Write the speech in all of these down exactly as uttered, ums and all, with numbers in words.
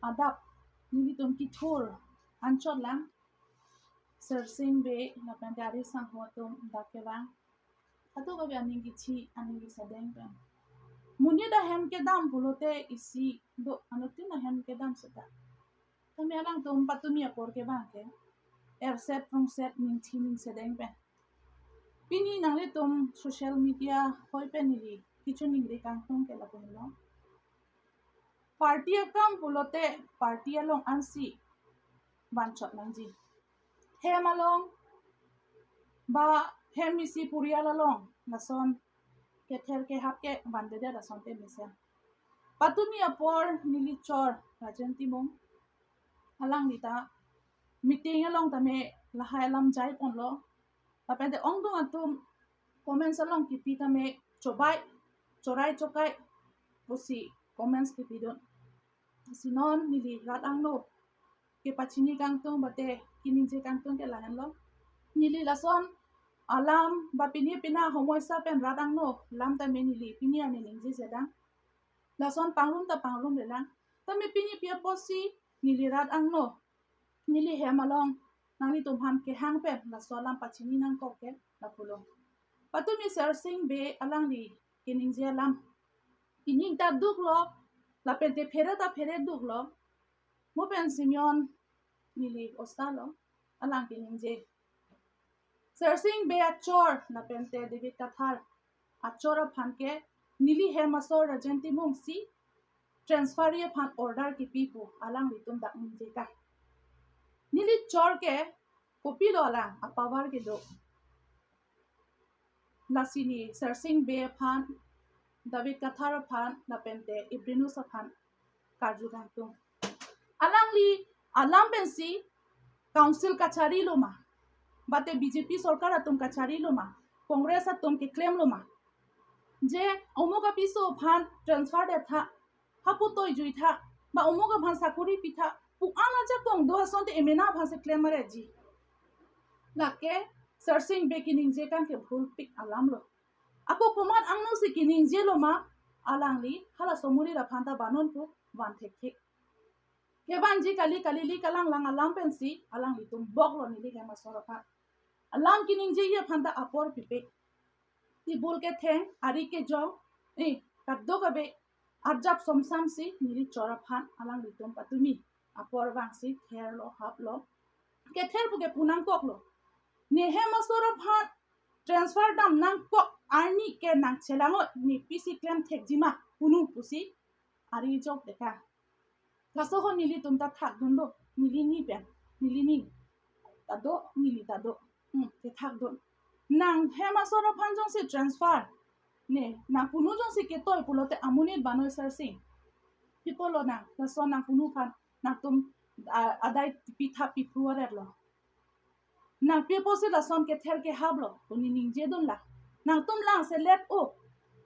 adap nelitum kethur anchot lang. Sersing Bey lapen Gari Sangho atum dak kevang. Atu kabe aning kichi, aning kisadeng pen. Monit ahem kedam pulote isi do, anuttin ahem kedam seta. Tame alangtum patumi apor kevang ke erset rongset ningthi ningsedeng pen. Pini nanglitum social media hoi pen neli kachiningri kangtung ke lapu henlo. Party akam pulote party along ansi vanchot nangji. Hem along ba hem isi purial along lason kether kehap ke vandedet asonte mesen. Patumi apor neli chor Rajen Timung, alangli ta meeting along tame lahai alam jai ponlo. Lapen te ongdung atum comments along kipi tame chobai, chorai chokai pusi comments kipidun. Si non neli rat angno kepachini kangtung bate keningje kangtung ke lahenlo. Neli lason alam ba pini pina homoisa pen rat angno lam tame neli pini ani ningje jedang. Lason pangrum ta pangrum lelang. Tame pini pi apotsi neli rat angno, neli hem along nanglitum aphan kehang pen laso alam pachini nangkok ke lapulo. Patumi Sersing Bey alangli keningje alam, ining ta duklo, lapen te phere ta phere duklo. Mo pen Simeon neli osa lo, alang keningje. Sersing Bey achor lapen te David Kathar achor aphan ke neli hem asor Rajen Timung si transfer aphan order kipi pu alanglitum dak ningje kai. Neli chor ke kopilo alang apower kedo. Lasi ne Sersing Bey aphan, David Kathar aphan, lapen te Ibrinus aphan karju kangtung. Alangli alam pensi council kachari lo ma, bate B J P sorkar atum kachari lo ma, Congress atum keklem lo ma, je omuk apiso aphan transfer det tha, hapu toi jui tha, ba omuk aphan sakori pi tha pu an ajakong do asonte emena aphan si klem mare ji. Lake Sersing Bey keningje kan ke bhulpik alam lo. Ako komat angno si keningje lo ma, alangli halaso amonit aphan ta banon pu van thekthek. Kevanji kali kali li kalang lang alam pensi alanglitum boklo neli hem asor aphan. Alam keningje aphan ta apor pipik. Tibul ketheng, ari kejong, eh, kadokave arjap somsam si neli chor aphan alanglitum patumi apor vangsi therlo haplo. Kether pu ke pu nangkoklo. Ne hem asor aphan transfer dam nangkok arni ke nangchelang-ot, ne pisi klem thekji ma punu pusi ari jok deka. Laso ho nelitum ta thakdun do, neli ni pen, neli ni ta do, neli ta do. Hmm, te thakdun. Nang hem asor aphan jongsi transfer, ne, nang punu jongsi ketoi pulote amonit banoi Sersing. Pi apotlo nang, laso nang punu aphan, nangtum, a-, adai pi tha pi phru aret lo. Nang pi apotsi lason kether kehap lo, pu ne ningje dun la. Nangtum langselet o,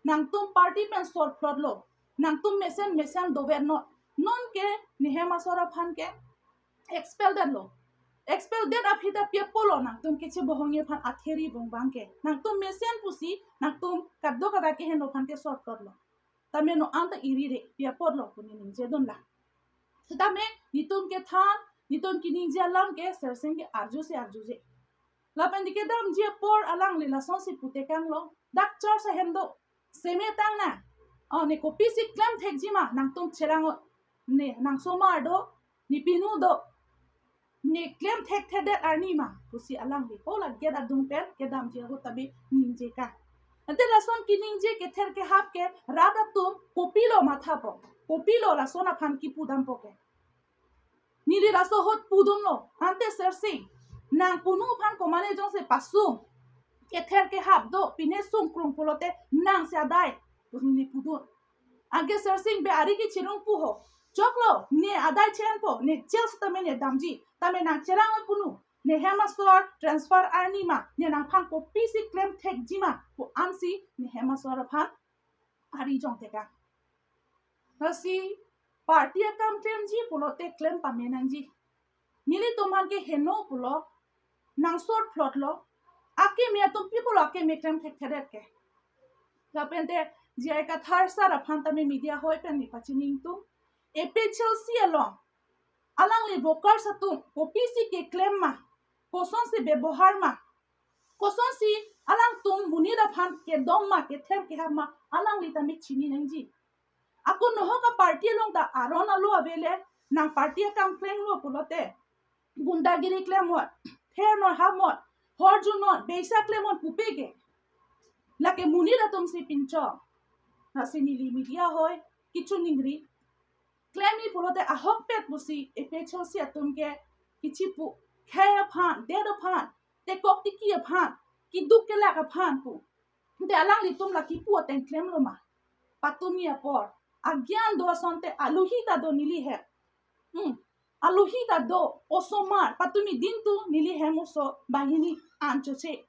nangtum party pen sor phlot lo, nangtum mesen mesen dover no, non ke ne hem asor aphan ke expel det lo. Expel det aphi ta pi apotlo nangtum kechebohong aphan atheri bongbang ke. Nangtum mesen pusi, nangtum kadokave keheno aphan ke sor phlot lo. Tame non anta iri re, pi apotlo pu ne ningje dun la. Setame netum kethan, netum keningje alam ke Sersing ke arju si arjuje. Lapen te kedamji apor alangli lasonsi putekanglo. Dak chor sahen do. Seme tang na. Oh, ne kopisi klem thekji ma, nangtum chelang-ot. Ne, nangsomar do, ne punu do, ne klem thekthedet arni ma pusi alangli hala gate adung pen kedamji ahut ta bi ningje ka. Ante lason keningje kether kehap ke rat atum kopilo mathapo, kopilo lason aphan kipu dampo ke. Neli laso ahut pudunlo, ante Sersing, nang punu aphan komane jongsi pasung, kether kehap do, pine sungkrung pulote nangsi adai, pu neli pudun. Anke Sersing Bey ari kechirung pu ho. Choklo, ne adai chen po, ne jail setame ne damji, tame nangchelang-ot punu, ne hem asor transfer arni ma, ne nangphan kopisi klem thekji ma pu ansi ne hem asor aphan ari jong teka. Lasi party akam klemji pulote klem pame nangji. Nelitum aphan keheno pulo, nangsor phlotlo, akeme atum pi pulo akeme klem thekthedet ke. Lapen te J I Kathar sir aphan tame media hoi pen ne pachini ingtung. A P H L C along Alangli workers atum kopisi keklem ma, kosonsi bebohar ma, kosonsi alangtum monit aphan kedom ma, kether kehap ma, alangli tame chini nangji. Ako nohok a party along ta aron alo avele, nang party akam klenglo pulote gundagiri klemnon, thernon, hapnon, horjunon, beisa klemnon pupe ke. Lake monit atumsi pinchong. Lasi neli media ahoi kechiningri, klemji pulote ahokpet pusi A P H L C atum ke kichipu, khei aphan, det aphan, tekok tiki aphan, keduk kelak aphan pu. Te alanglitum la kipu ateng klemlo ma? Patumi apor, agyan do asonte aluhi ta do neli hem. Hmm. Aluhi ta do, osomar, patumi din tu neli hem oso banghini an choche.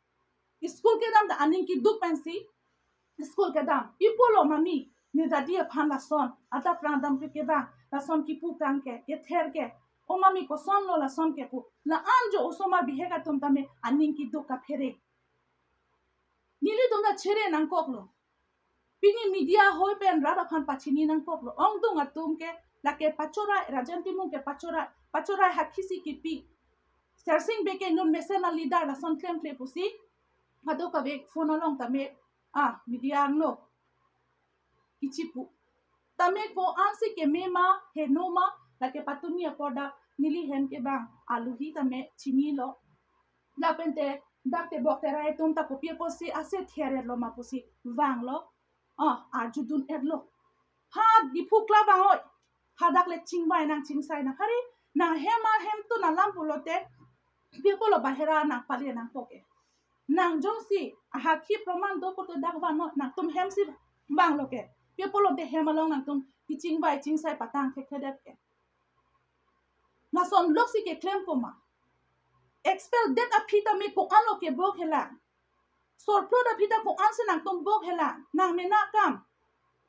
School kedam ta aning keduk pensi school kedam. Pi apotlo mami, ne dadi aphan lason, adap rang dam ke kevang, lason kipu kang ke, kether ke. O mami, kosonlo lason kepu? La-an jo osomar bihek atum tame aning keduk kaphere. Nelitum ta chere nangkoklo. Pini media ahoi pen rat aphan pachini nangkoklo. Ongdung atum ke lake pachorai, Rajen Timung ke pachorai, pachorai hakhisi kipi. Sersing Bey ke non mesen a leader lason klemkle pusi kadokave phone along tame, ah, media angno kichipu. Tame ko-ansi keme ma, heno ma, lake patumi apor dak neli hem kevang aluhi tame chinilo. Lapente dak tebok terai atum ta kopi apotsi ase thiare lo ma pusi vanglo. Ah, arjudun-etlo. Ha Diphu kla vang oi. Hadak le chingvai nang, chingsai nang. Hari nang hem ahem tun alam pulote, pi apotlo bahera nangpale nangpo ke? Nang jongsi ahakhi proman do pulote dak vannon, nangtum hemsi vanglo ke. Pi apotlo te hem along nangtum kechingvai chingsai patang thekthedet ke? Lason loksi keklempo ma? Expel det aphi tame ko-anlo kebok helang? Sorplot aphi ta ko-ansi nangtum bok helang? Nang mena akam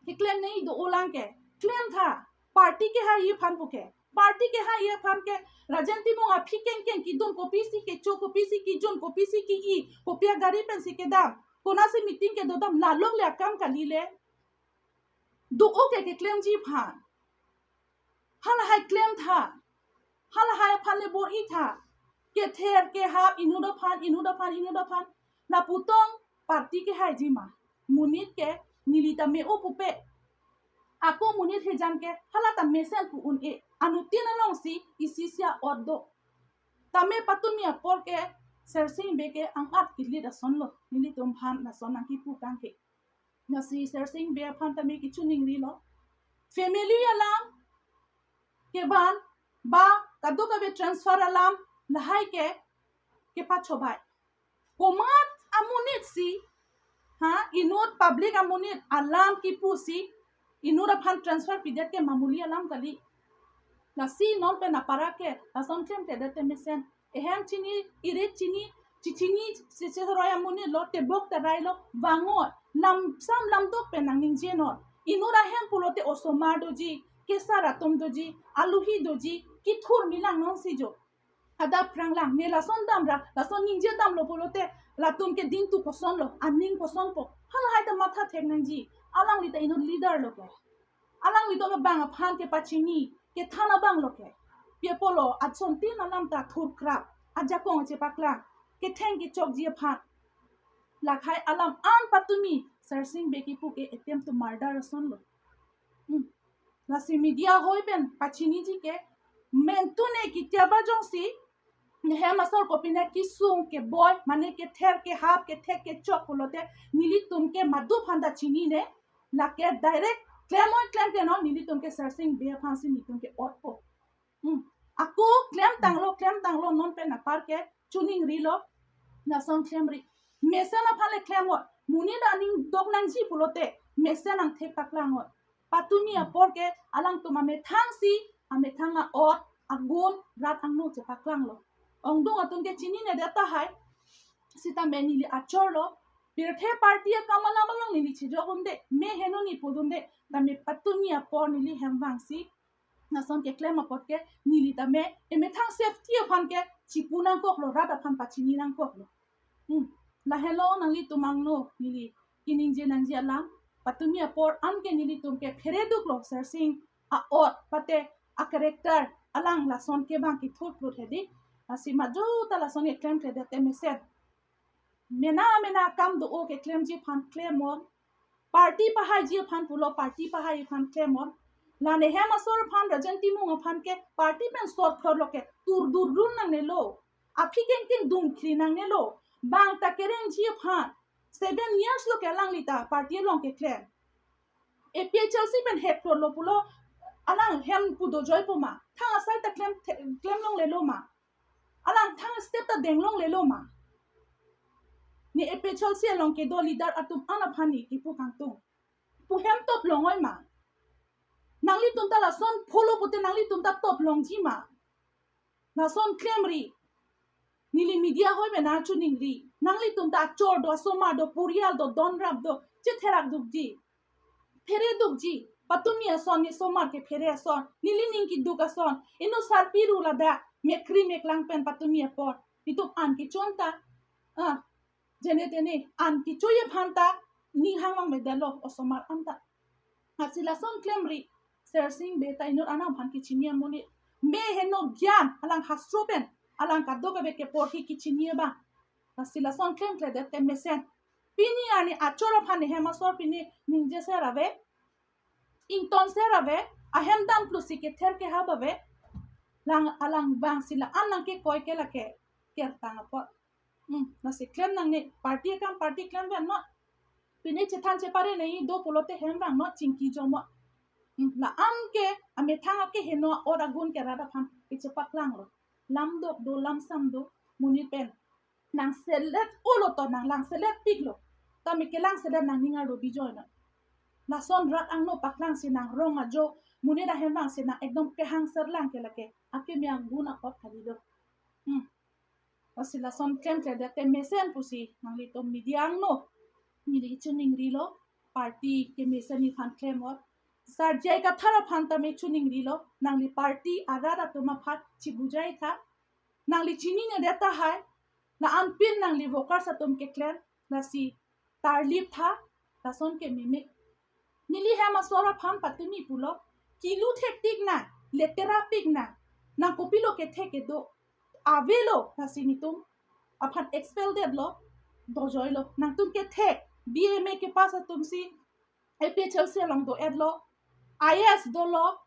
keklem nei do-olang ke. Klem tha. Party kehai aphan pu ke. Party kehai aphan ke Rajen Timung aphi kengkeng kedun, kopisi kecho, kopisi kejun, kopisi ke-i, kopi agari pensi kedam, konatsi meeting kedodam, lalok le akam kali le. Do-o ke keklemji aphan. Halahai klem tha. Halahai aphan le bor-i tha. Kether kehap, inut aphan, inut aphan, inut aphan. Lapu tong party kehaiji ma? Monit ke neli ta me-o pupe. Ako monit hejan ke hala ta mesen pu un-e. Anuttin alongsi isi isi a-ot do. Tame patumi apor ke Sersing Bey ke ang-at kilit asonlo. Nelitum aphan lason nangkipu kang ke. Lasi Sersing Bey aphan tame kechiningrilo. Family alam kevan ba kadokave transfer alam lahai ke kepachobei. Komat amonit si, ha, inut public amonit alam kipusi inut aphan transfer pidet ke mamuli alam kali. Lasi non pen apara ke lason klemkledet te mesen. Ehem chini, irit chini, chichini, chichiroi amonit lo, tebok terai lo, vangon, lamsam lamduk pen nangningjenon. Inut ahem pulote osomar doji, kesar atum doji, aluhi doji, kethur milang nonsi jo. Adap rang lang, ne lason damra, lason ningje damlo pulote, latum ke din tu kosonlo, aning kosonpo? Halahai ta matha thek nangji. Alangli ta inut leader lo ke. Alanglitum abang aphan kepachini, kethan abang lo ke. Pi apotlo asontin alam ta thurkrap, ajakong chepaklang, ketheng kechokji aphan. Lahai alam an patumi Sersing Bey kipu ke attempt to murder asonlo. Hmm. Lasi media ahoi pen pachiniji ke, mentune ketiaba jongsi nehem asor kopine kesung keboi, mane kether kehap, kethek kechok pulote nelitum ke madu aphan ta chinine. Lake direct klem oi klem ke non, nelitum ke Sersing Bey aphansi nelitum ke otpo. Hmm. Ako klem tanglo, klem tanglo, non pen apar ke chiningrilo, lason klemri. Mesen aphan le klem oi. Monit aning dok nangji pulote mesen angthek paklang oi. Patumi apor ke alangtum amethangsi, amethang a-ot, agun, rat angno chepaklanglo. Ongdung atum ke chinine det tahai. Sitame neli achorlo. Pirthe party akam alam along neli chejok unde, me heno ni pudunde, tame patumi apor neli hem vangsi lason keklem apot ke neli tame emethang safety aphan ke chipu nangkoklo, rat aphan pachini nangkoklo. Hmm. Lahelo nanglitum angno neli keningje nangji alam. Patumi apor an ke nelitum ke phereduklo Sersing a-ot, pate a-character, alang lason ke bang kithur plut hedi. Lasi majut ta lason keklem klemkledet te mesen. Mena mena akam do-o keklemji aphan klemnon. Party pahaiji aphan pulo, party pahai aphan klemnon. La ne hem asor aphan, Rajen Timung aphan ke party pen sot khor lo ke tur dur dun nangnelo. Aphi kengkeng dun khri nangnelo. Bang ta kerengji aphan seven years lo ke alangli ta party along keklem. A P H L C pen hep khor lo pulo, alang hem pu dojoi po ma? Thang asai ta klem, klem longlelo ma? Alang thang step ta deng longlelo ma? Ne A P H L C along kedo leader atum an aphan ne kipu kangtung. Pu hem top long-oi ma? Nanglitum ta lason pholo pute nanglitum ta top longji ma? Lason klemri. Neli media hoi mena choningri. Nanglitum ta achor do, asomar do, porial do, donrap do, chetherak dukji. Phere dukji. Patumi ason, ne somar ke phere ason. Nelining keduk ason. Inut sarpi ru ladak. Mekri meklang pen patumi apor. Itum an kechon ta. Ah. Jene tene an kechoi aphan ta ning hang vangvedetlo osomar an ta. Lasi lason klemri, Sersing Bey ta inut anam aphan kechini amonit. Me heno gyan, alang hastro pen, alang kadokave keporhi kechini abang. Lasi lason klemkledet te mesen. Pini arni achor aphan ne hem asor pini ningje ser ave, ington ser ave, ahem dam plus si kether kehap ave, lang alang bang si la-an nangkekoi ke lake kertang apot. Hmm, lasi klem nangne, party akam party klemvennoi. Pini chethan chepare nangji do pulote hem vangnoi, chingki jomoi. Hmm, la-an ke amethang akeheno or agun ke rat aphan kechepaklanglo. Lam dok do, lam sam do, monit pen nangselet olo to, nang langselet piklo. Tame kelangselet nangning arlo bijoinoi. Lason rat angno paklang si nang rong ajo, monit ahem vang si nang ekdom kehang serlang ke lake akeme agun apot kali do. Hmm. Lasi lason klemkledet te mesen pusi nanglitum media angno neli choningrilo, party kemesen aphan klemnon. Sar J I Kathar aphan tame choningrilo, nangli party arat atum aphan chibujai tha. Nangli chininedet tahai, la-anpin nangli workers atum keklem, lasi tarlip tha, lason ke meme. Neli hem asor aphan patumi pulo, kilu thektik nang, letera pik nang, nang kopilo kethe kedo, avelo, lasi netum aphan expel detlo, dojoilo, nangtum kethe, B A M A kepass atum si, A P H L C along do-etlo, I A S dolo,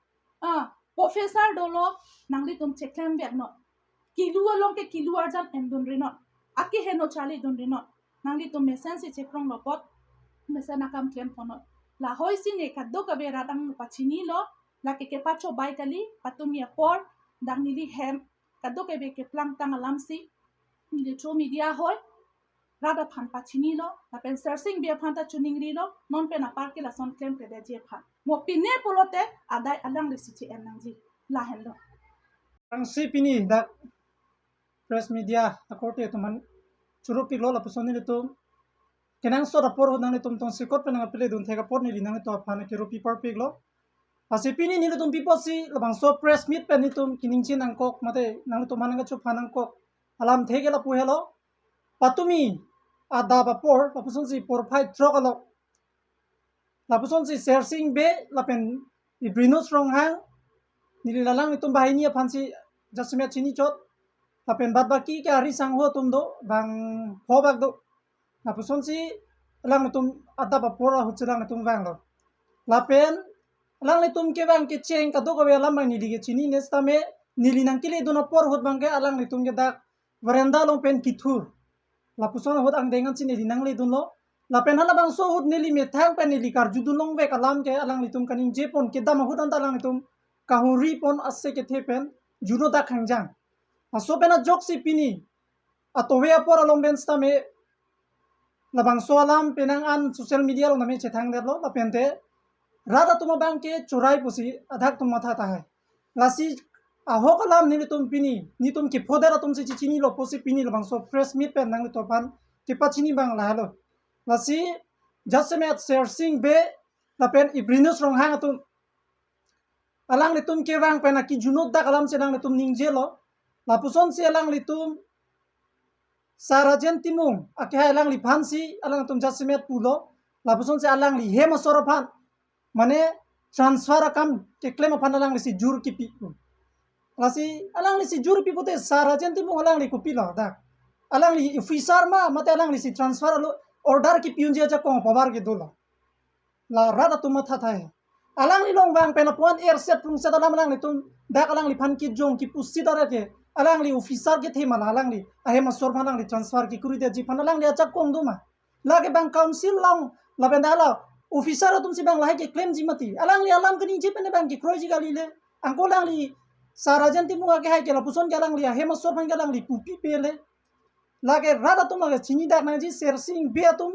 ah, professor dolo, nanglitum cheklemveknoi. Kilu along ke kilu arjan endunrinoi. Akeheno charlidunrinoi. Nanglitum mesen si chekronglo apot, mesen akam klemponoi. Lahoi si ne kadokave rat angno pachinilo, lake kepachobai kali, patumi apor, dak neli hem, kadokave keplangtang alam si, neli through media hoi, rat aphan pachinilo, lapen Sersing Bey aphan ta choningrilo, non pen apar ke lason klemkledetji aphan. Mo pine pulote adai alangli si che-en nangji. Lahenlo. Angsi pini dak press media akorte atum aphan choro piklo, lapuson nelitum kenangsot apor ahut nanglitum tongsekot pen nangpale dunthek apot neli nanglitum aphan kero pi parpiklo. Lasi pini nelitum pi apotsi labangso press meet pen nelitum keningje nangkok mate nanglitum aphan nangkachopha nangkok alamthe ke lapu helo. Patumi adap apor, lapusonsi porphai throk along, lapusonsi Sersing Bey lapen Ibrinus Ronghang, neli la alanglitum banghini aphansi jasemet chinichot, lapen bad baki ke ari sangho atum do, bang pho bak do. Lapusonsi alanglitum adap apor ahutsi alanglitum vanglo. Lapen alanglitum kevang kecheng kadokave alam abang neli ke chinine sitame, neli nangkeledun apor ahut abang ke alanglitum ke dak veranda along pen kithur. Lapuson ahut angdeng ansi neli nangledunlo. Lapen halabangso ahut neli methang pen neli karjudun longvek alam ke alanglitum kaningjepon kedam ahut anta alanglitum kahuripon ase kethe pen juno dak hangjang. Laso pen ajoksi pini atove apor along pen sitame labangso alam penang an social media along tame chethangdetlo, lapente rat atum abang ke chorai pusi adak atum matha tahai. Lasi ahok alam nelitum pini, netum kephodet atumsi chechinilo pusi pini labangso press meet pen nanglitum aphan kepachini abang lahelo. Lasi jasemet Sersing Bey lapen Ibrinus Ronghang atum, alanglitum kevang pen akejunot dak alamsi alanglitum ningjelo. Lapusonsi alanglitum Sar Rajen Timung akehai alangliphansi alanglitum jasemet pulo. Lapusonsi alangli hem asor aphan, mane transfer akam keklem aphan alanglisi jur kipi pu. Lasi alangli si jur pi pute Sir Rajen Timung alangli kopilo dak. Alangli officer ma mate alangli si transfer alo order kepi unji ajakong power kedolo. La rat atum matha thai. Alangli along vang pen apuan erset prungset alam alanglitum dak alangliphan kejong kepu sita ra ke. Alangli officer kethe ma la alangli ahem asor aphan alangli transfer kekuri detji aphan alangli ajakong do ma. Lake bang council along lapen dak la officer atum si bang lahai keklemji mati. Alangli alam kaningje pen bang kekroiji kali le. Anke alangli Sir Rajen Timung akehai ke lapuson ke alangli ahem asor aphan ke alangli pupi pe le. Lake rat atum lake chini dak nangji Sersing Bey atum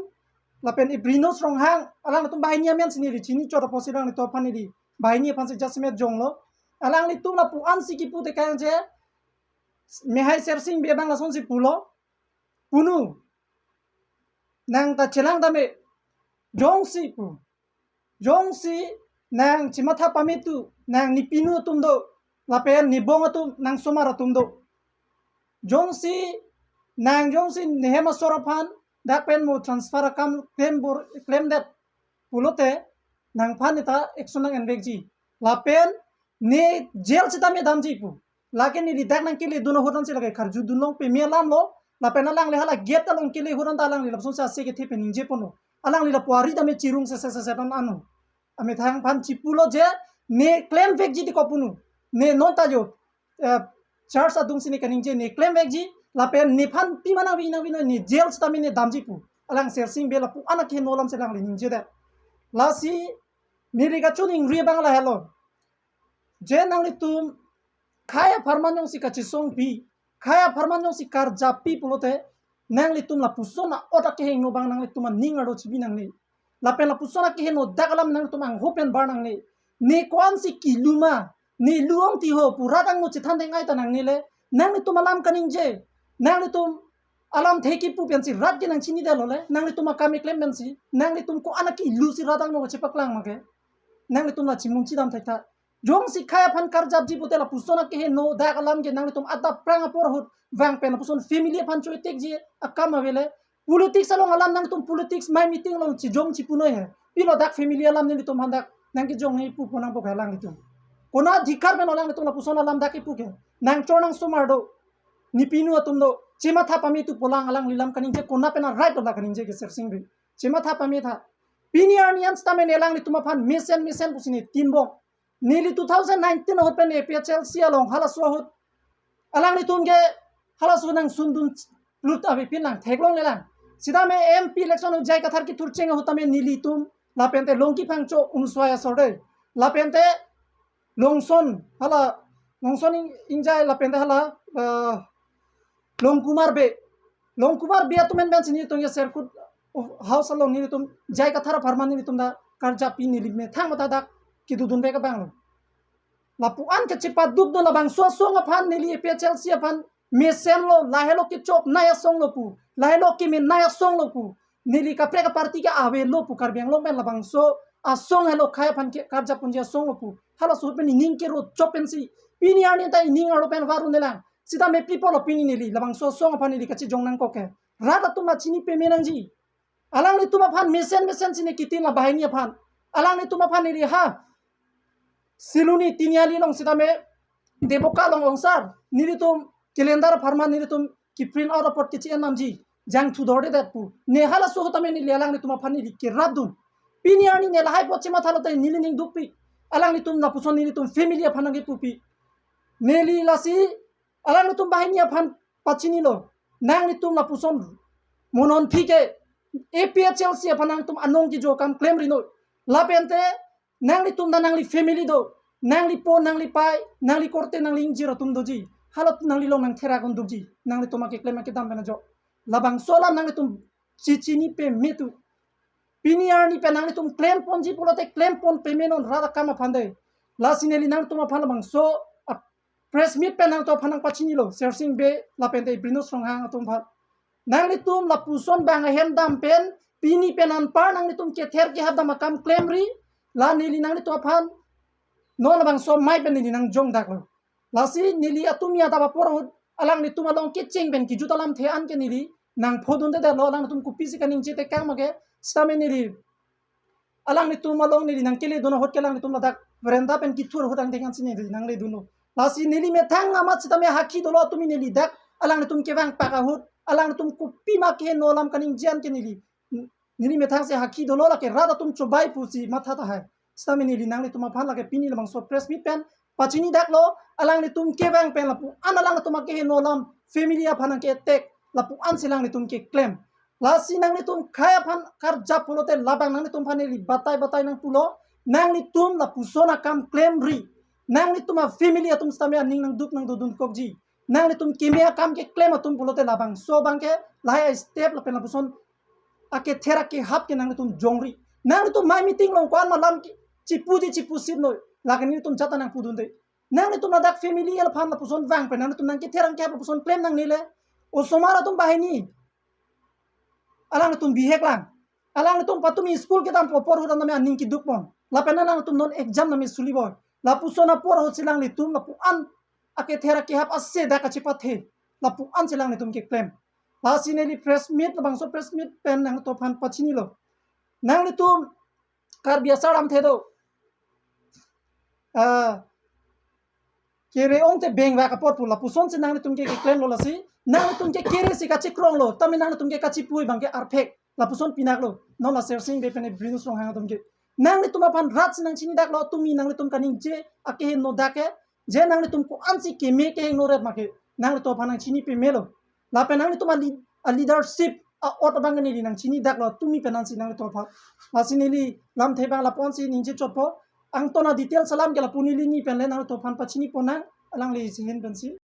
lapen Ebrinos Ronghang alangtum banghini amen si neli chini chot apotsi alanglitum aphan neli banghini aphan si jasemet jonglo. Alanglitum lapu-an si kipu tekang je mehai Sersing Bey bang lasonsi pulo. Punu. Nang ta chelang tame. Jongsi pu. Jongsi nang chematha pame tu, nang nepinu atum do, lapen nebong atum, nang somar atum do. Jongsi nang jongsi nehem asor aphan dak pen mo transfer akam klem bor, klemdet pulote nangphan neta action nang-envekji. Lapen ne jail sitame damji pu. Lake neli dak nangkele dun ahut ansi lake karju dun long peme alam lo. Lapen alangli hala gate along kele ahut anta alangli lapusonsi ase kethe pen ningje ponlo. Alangli lapu ari tame chirung se se se se tan anu. Amethang aphan chipulo je ne klemvekji ti ko punu. Ne non ta jo, eh, charge adung si ne kaningje ne klemvekji. Lapen nephan pima nangvi nangvi ne jail sitame ne damji pu. Alang Sersing Bey lapu-an akeheno alam si alangli ningjedet. Lasi neli kachiningri abang lahelo. Je nanglitum khei apharman jongsi kachesongpi, khei apharman jongsi karjappi pulote, nanglitum lapuson a-ot akeheno abang nanglitum aning arlo chibi nangne. Lapen lapuson akeheno dak alam nanglitum angho pen bar nangne. Ne ko-ansi kilu ma, ne lu ong ti ho pu rat angno chethan deng ai ta nangne le, nanglitum alam kaningje, nanglitum alamthe kipu pensi rat ke nangchinidetlo le, nanglitum akam keklem pensi, nanglitum ko-an akilu si rat angno kachepaklang ma ke. Nanglitum la chimun chidam thek tha. Jongsi khei aphan karjapji pute lapuson akeheno dak alam ke nanglitum adap prang apor ahut vang pen lapuson family aphan choitekji akam avele. Politics along alam nangtum politics mai meeting along chijong chipunoi he. Pilo dak family alam nelitum aphan dak nangkejong he pu ponang po ke alanglitum. Konat adhikar pen alanglitum lapuson alam dak kipu ke. Nangchor nangsomar do. Nepinu atum do. Chematha pame tu pu alang alangli alam kaningje konat pen a-right do la kaningje ke Sersing Bey. Chematha pame tha. Pini arni an sitame ne alanglitum aphan mesen mesen pusi ne tinbong. Neli two thousand nineteen ahut pen A P H L C along halaso ahut. Alanglitum ke halaso nangsundun lut ave pin nangtheklongle lang. Sitame M P election J I Kathar kethurcheng ahut tame nelitum lapente Longki Phangcho Umswai asor de. Lapente Longson hala Longson Ing-, Ingjai lapente hala, eh, Longkumar Bey. Longkumar Bey atum en pensi nelitum ya Serkut house along nelitum J I Kathar apharman nelitum ta karjappi neli methang mata dak kedodunvek abang lo. Lapu-an kachepaduk do labangso asong aphan neli A P H L C aphan mesenlo, lahelo kechoknei asong lo pu, lahelo kemenei asong lo pu, neli kaprek aparty ke avelo pu Karbi Anglong pen labangso asong helo khei aphan ke karjap ponji asong lo pu. Halaso pen ining kero chok pensi pini arni ta ining arlo pen varun nelang. Sitame pi pulo pini neli labangso asong aphan neli kachijong nangkok ke. Rat atum la chini peme nangji. Alanglitum aphan mesen mesen si ne kitin la banghini aphan. Alanglitum aphan neli ha Siloni Tiniali along sitame Deboka along ongsar nelitum calendar apharman nelitum ki-print out apot kechi-en namji. Jangthu dordedet pu. Ne halaso ahut tame neli alanglitum aphan neli kerapdun. Pini arni ne lahai apot chemathalo te neli ning dukpik. Alanglitum lapuson nelitum family aphan nangkepupi. Neli lasi alanglitum banghini aphan pachinilo. Nanglitum lapuson mo non aphi ke A P H L C aphan nangtum anong kejo akam klemri noi. Lapente nanglitum ta nangli family do, nangli pon, nangli pai, nangli korte, nangli ingjir atum doji. Halat nangli along nangtherak un dukji. Nanglitum akeklem akedam pen ajo. Labangso alam nanglitum chichini peme tu. Pini arni pen nanglitum klem ponji pulote klem pon peme non rat akam aphan de. Lasi neli nangtum aphan labangso a press meet pen nangtum aphan nangpachinilo, Sersing Bey lapente Ebrinos Ronghang atum aphan. Nanglitum lapuson bang ahem dam pen pini pen anpar nanglitum kether kehap dam akam klemri, la neli nanglitum aphan non labangso amei pen neli nangjong daklo. Lasi neli atum ya ta apor ahut alanglitum along kecheng pen kejut alamthe an ke neli nangphodundedetlo, alanglitum kopisi kaningje tekang ma ke sitame neli alanglitum along neli nangkeledun ahut ke alanglitum ladak veranda pen kethur ahut angdeng ansi neli nangledunlo. Lasi neli methang amat sitame hakhi dolo tumi neli dak alanglitum kevang pak ahut, alanglitum kopima keheno alam kaningje an ke neli, neli methang si hakhi dolo, lake rat atum chobai pusi matha tahai. Sitame neli nanglitum aphan lake pini labangso press meet pen pachini daklo, alanglitum kevang pen lapu-an alanglitum akeheno alam family aphan nangke-attack, lapu-an si alanglitum keklem. Lasi nanglitum khei aphan karjap pulote labang nanglitum aphan neli batai batai nangpulo, nanglitum lapuson akam klemri, nanglitum afamily atum sitame aning nangduk nangdodunkokji. Nanglitum keme akam keklem atum pulote labangso abangke lahai step lapen lapuson akether akehap ke nanglitum jongri. Nanglitum mai meeting along ko-an ma alam ke chipuji chipusit noi, lake nelitum jata nangpudunde. Nanglitum ladak family aphan lapuson vang pen nanglitum nangkether nangkehap lapuson klem nangnele. Osomar atum banghini, alanglitum bihek lang. Alanglitum patumi school kedam apor ahut tame aning keduk pon. Lapen alanglitum non exam tame suli boi. Lapuson apor ahut si alanglitum lapu-an akether akehap ase dak kachipathe, lapu-an si alanglitum keklem. Lasi neli press meet, labangso press meet pen nangtum aphan pachinilo. Nanglitum Karbi asar lamthe do, ah, kere ongte bengvak apor pu lapuson si nanglitum ke keklemlo, lasi nanglitum ke kere si kachikronglo, tame nanglitum ke kachipu abangke arphek, lapuson pinaklo. Non la Sersing Bey pen Prince Ronghang atum ke, nanglitum aphan rat si nangchini daklo, tumi nanglitum kaningje akeheno dak ke, je nanglitum ko-an si keme kehingno ret make, nanglitum aphan nangchini pemelo. Lapen nanglitum ali, a leadership a-ot abang neli nangchini daklo, tumi pen ansi nanglitum aphan. Lasi neli lamthe abang lapu-an si ningje chotpo. Angton a detail alam ke lapu neli ni penle nanglitum aphan pachini ponnang, alangli si hin pensi.